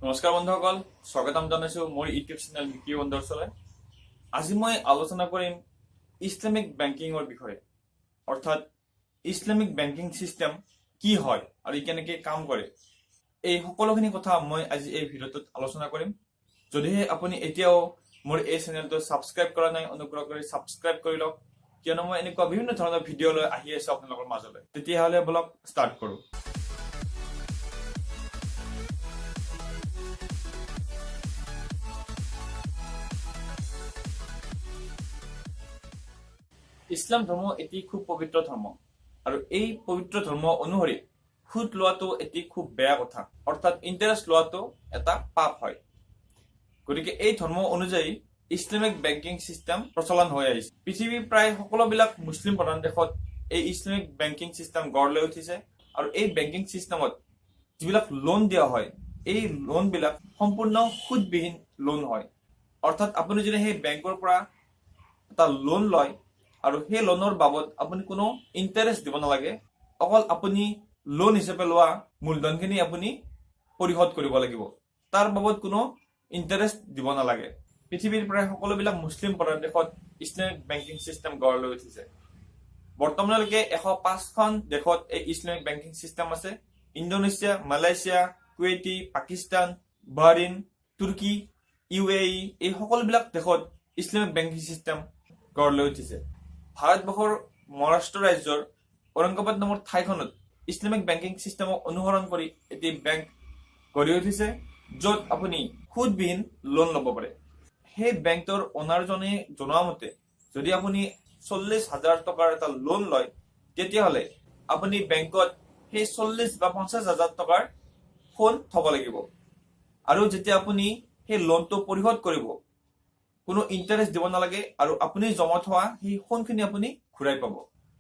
নমস্কাৰ বন্ধুসকল, স্বাগতম জনাইছো মোৰ ইউটিউব চেনেল মিকি ৱণ্ডাৰ্ছলৈ। আজি মই আলোচনা কৰিম ইছলামিক বেংকিঙৰ বিষয়ে, অৰ্থাৎ ইছলামিক বেংকিং চিষ্টেম কি হয় আৰু ই কেনেকৈ কাম কৰে, এই সকলোখিনি কথা মই আজি এই ভিডিঅ'টোত আলোচনা কৰিম। যদিহে আপুনি এতিয়াও মোৰ এই চেনেলটো ছাবস্ক্ৰাইব কৰা নাই, অনুগ্ৰহ কৰি ছাবস্ক্ৰাইব কৰি লওক, কিয়নো মই এনেকুৱা বিভিন্ন ধৰণৰ ভিডিঅ' লৈ আহি আছো আপোনালোকৰ মাজলৈ। তেতিয়াহ'লে বলক ষ্টাৰ্ট কৰোঁ। ইছলাম ধৰ্ম এটি খুব পবিত্ৰ ধৰ্ম আৰু এই পবিত্ৰ ধৰ্ম অনুসৰি সুদ লোৱাটো এটি খুব বেয়া কথা, অৰ্থাৎ ইণ্টাৰেষ্ট লোৱাটো এটা পাপ হয়। গতিকে এই ধৰ্ম অনুযায়ী ইছলামিক বেংকিং চিষ্টেম প্ৰচলন হৈ আহিছে। পৃথিৱীৰ প্ৰায় সকলোবিলাক মুছলিম প্ৰধান দেশত এই ইছলামিক বেংকিং চিষ্টেম গঢ় লৈ উঠিছে আৰু এই বেংকিং চিষ্টেমত যিবিলাক লোন দিয়া হয়, এই লোনবিলাক সম্পূৰ্ণ সুদবিহীন লোন হয়। অৰ্থাৎ আপুনি যদি সেই বেংকৰ পৰা এটা লোন লয় আৰু সেই লোনৰ বাবদ আপুনি কোনো ইণ্টাৰেষ্ট দিব নালাগে, অকল আপুনি লোন হিচাপে লোৱা মূলধনখিনি আপুনি পৰিশোধ কৰিব লাগিব, তাৰ বাবদ কোনো ইণ্টাৰেষ্ট দিব নালাগে। পৃথিৱীৰ প্ৰায় সকলোবিলাক মুছলিম প্ৰধান দেশত ইছলামিক বেংকিং চিষ্টেম গঢ় লৈ উঠিছে। বৰ্তমানলৈকে 105খন দেশত এই ইছলামিক বেংকিং চিষ্টেম আছে। ইণ্ডোনেছিয়া, মালয়েছিয়া, কুৱেইটি, পাকিস্তান, বাহৰিন, তুৰ্কী, ইউএই, এই সকলোবিলাক দেশত ইছলামিক বেংকিং চিষ্টেম গঢ় লৈ উঠিছে। ভাৰতবৰ্ষৰ মহাৰাষ্ট্ৰ ৰাজ্যৰ ঔৰংগাবাদ নামৰ ঠাইখনত ইছলামিক বেংকিং চিষ্টেমক অনুসৰণ কৰি এটি বেংক গঢ়ি উঠিছে, য'ত আপুনি সুদবিহীন লোন ল'ব পাৰে। সেই বেংকটোৰ অনাৰজনে জনোৱা মতে, যদি আপুনি 40,000 টকাৰ এটা লোন লয়, তেতিয়াহ'লে আপুনি বেংকত সেই 40 বা 50 হাজাৰ টকাৰ সোণ থ'ব লাগিব আৰু যেতিয়া আপুনি সেই লোনটো পৰিশোধ কৰিব, কোনো ইণ্টাৰেষ্ট দিব নালাগে আৰু আপুনি জমা থোৱা সেই সোণখিনি আপুনি ঘূৰাই পাব।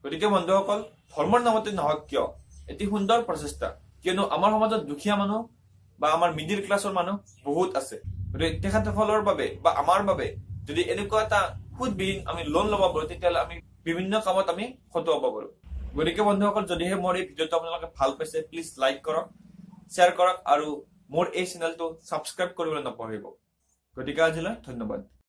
গতিকে বন্ধুসকল, ধৰ্মৰ নামতে নহওক কিয়, এটি সুন্দৰ প্ৰচেষ্টা, কিয়নো আমাৰ সমাজত দুখীয়া মানুহ বা আমাৰ মিডিল ক্লাছৰ মানুহ বহুত আছে। গতিকে তেখেতসকলৰ বাবে বা আমাৰ বাবে যদি এনেকুৱা এটা সুদবিহীন আমি লোন ল'ব পাৰো, তেতিয়াহ'লে আমি বিভিন্ন কামত আমি খটুৱাব পাৰো। গতিকে বন্ধুসকল, যদিহে মোৰ এই ভিডিঅ'টো আপোনালোকে ভাল পাইছে, প্লিজ লাইক কৰক, শ্বেয়াৰ কৰক আৰু মোৰ এই চেনেলটো ছাবস্ক্ৰাইব কৰিবলৈ নপাহৰিব। গতিকে আজিলৈ ধন্যবাদ।